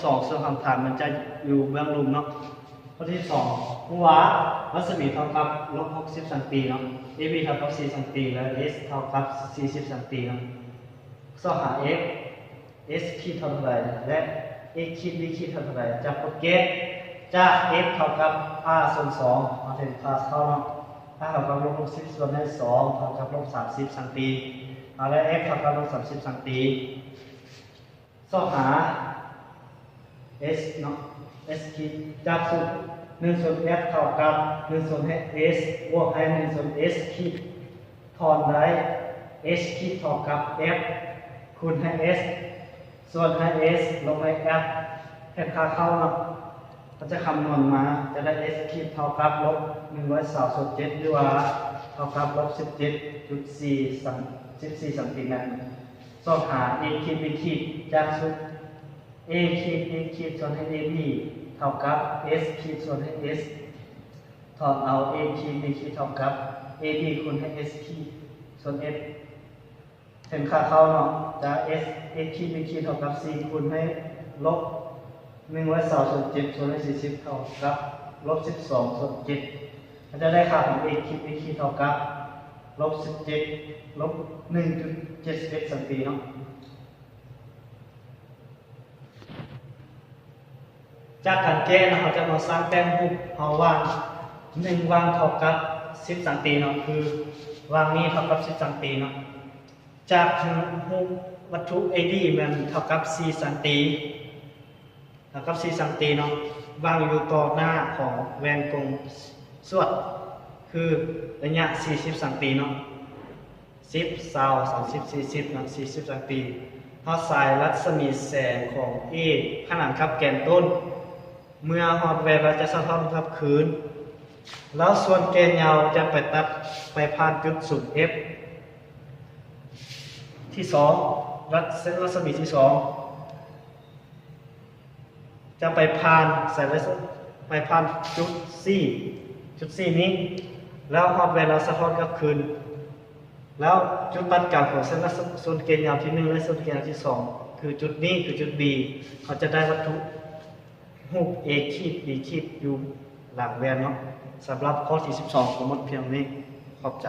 ສອງ ສ່ວນຂອງຖານມັນຈະຢູ່ເບື້ອງລຸ່ມເນາະ. ຂໍ້ທີສອງ ຮູ້ວ່າລັດສະໝີເທົ່າກັບລົບຫົກສິບຊັງຕີເນາະ, ເອບີເທົ່າກັບສີ່ຊັງຕີ ແລະ ເອສເທົ່າກັບສີ່ສິບຊັງຕີເນາະ. ຊອກຫາເອັກ ເອັກຄິດເທົ່າເທົ່າໃດ ແລະ ເອຄິດບີຄິດເທົ່າເທົ່າໃດ. ຈາກບົດແກ້ ຈາກເອັກເທົ່າກັບອາສ່ວນສອງ ເຮົາເຫັນຄ່າເທົ່າເນາະ, ອາເທົ່າກັບລົບຫົກສິບສ່ວນໃຫ້ສອງເທົ່າກັບລົບສາມສິບຊັງຕີ ແລະ ເອັກເທົ່າກັບລົບສາມສິບຊັງຕີ. ຊອກຫາເອັກເນາະ, ເອັກຄິດ ຈາກສູດໜຶ່ງສ່ວນເອັກເທົ່າກັບໜຶ່ງສ່ວນໃຫ້ເອັກ ບວກໃຫ້ໜຶ່ງສ່ວນເອັກຄິດ ຖອນໄດ້ເອັກຄິດເທົ່າກັບເອັກຄູນໃຫ້ເອັກ ສ່ວນໃຫ້ເອັກລົບໃຫ້ເອັກ ແທນຄ່າເຂົ້າເນາະ. ເຮົາຈະຄຳນວນມາ ຈະໄດ້ເອັກຄິດເທົ່າກັບລົບໜຶ່ງຮ້ອຍຊາວສ່ວນເຈັດ ຫຼືວ່າເທົ່າກັບລົບສິບເຈັດຈຸດສີ່ ສິບສີ່ຊັງຕີແມັດ. ຊອກຫາເອຄິດບີຄິດ ຈາກສູດເອຄິດບີຄິດສ່ວນໃຫ້ເອບີເທົ່າກັບເອັກຄິດສ່ວນໃຫ້ເອັກ ຖອນເອົາເອຄິດບີຄິດເທົ່າກັບເອບີຄູນໃຫ້ເອັກຄິດສ່ວນເອັກ ເຫັນຄ່າເຂົ້າເນາະ ຈາກເອັກຄິດບີຄິດເທົ່າກັບສີ່ຄູນໃຫ້ລົບໜຶ່ງຮ້ອຍຊາວສ່ວນເຈັດ ສ່ວນໃຫ້ສີ່ສິບເທົ່າກັບລົບສິບສອງສ່ວນເຈັດ ເຮົາຈະໄດ້ຄ່າຂອງເອຄິດບີຄິດເທົ່າກັບລົບສິບເຈັດ ລົບໜຶ່ງຈຸດເຈັດສິບເອັດຊັງຕີເນາະ. ຈາກການແກ້ເນາະ ເຮົາຈະມາສ້າງແຕ້ມຮູບເຮົາວ່າງ ໜຶ່ງວ່າງເທົ່າກັບສິບຊັງຕີເນາະ ຄືວ່າງນີ້ເທົ່າກັບສິບຊັງຕີເນາະ. ຈາກຮູບວັດຖຸເອບີແມ່ນເທົ່າກັບສີ່ຊັງຕີ ເທົ່າກັບສີ່ຊັງຕີເນາະ ວ່າງຢູ່ຕໍ່ໜ້າຂອງແວ່ນກົງສວດ ຄືໄລຍະສີ່ສິບຊັງຕີເນາະ. ສິບ ຊາວ ສາມສິບ ສີ່ສິບເນາະ ສີ່ສິບຊັງຕີ. ເຮົາສາຍລັດສະໝີແສງຂອງເອຂະໜານກັບແກນຕົ້ນ ເມື່ອຮອດແວ່ນແລ້ວຈະສະທ້ອນກັບຄືນ ແລ້ວສ່ວນແກ່ຍາວຈະໄປຕັດໄປຜ່ານຈຸດສູນເອັຟ. ທີສອງ ລັດ ເສັ້ນລັດສະໝີທີສອງ ຈະໄປຜ່ານສາຍລັດ ໄປຜ່ານຈຸດສີ່ ຈຸດສີ່ນີ້ ແລ້ວຮອດແວ່ນແລ້ວສະທ້ອນກັບຄືນ ແລ້ວຈຸດຕັດການຂອງເສັ້ນລັດ ສ່ວນແກ່ຍາວທີໜຶ່ງ ແລະ ສ່ວນແກ່ຍາວທີສອງ ຄືຈຸດນີ້ ຄືຈຸດບີ ເຮົາຈະໄດ້ວັດຖຸຮູບເອຂີດບີຂີດຢູ່ຫຼັງແວ່ນເນາະ. ສຳລັບຂໍ້ທີສິບສອງກໍໝົດພຽງນີ້. ຂອບໃຈ.